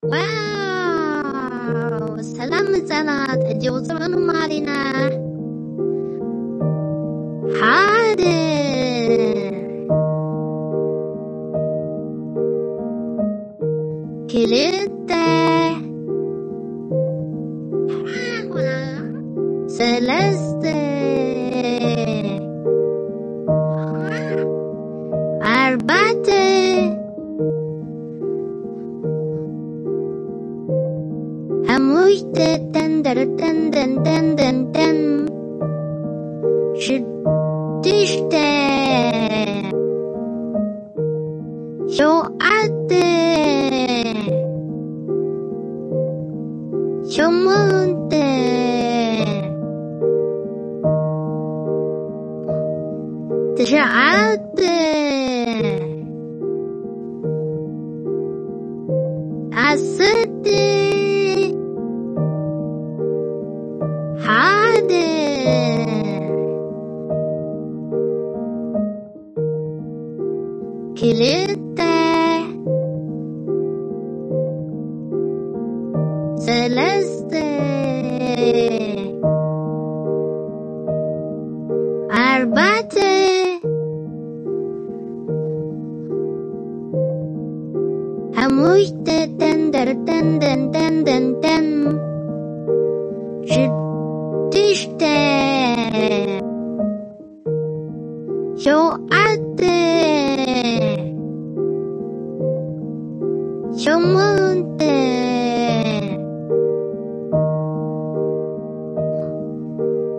ዋው! ሰላም ህጻናት፣ ሕጂ ቁጽሪ ንማር ኢና። ሓደ፣ ክልተ፣ ሰለስተ፣ ኣርባዕተ፣ ሓሙሽተ፣ ተንደር ተንደን ተንደን ተን፣ ሽዱሽተ፣ ሸውዓተ፣ ሸሞንተ፣ ትሽዓተ፣ ዓሰርተ፣ ሓደ፣ ክልተ፣ ሰለስተ፣ ኣርባዕተ፣ ሓሙሽተ፣ ተንደር ተንደን ተንደን ተን፣ ሽዱሽተ፣ ሸውዓተ፣ ሸሞንተ፣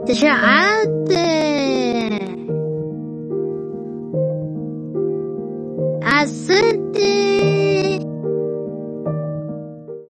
ትሽዓተ፣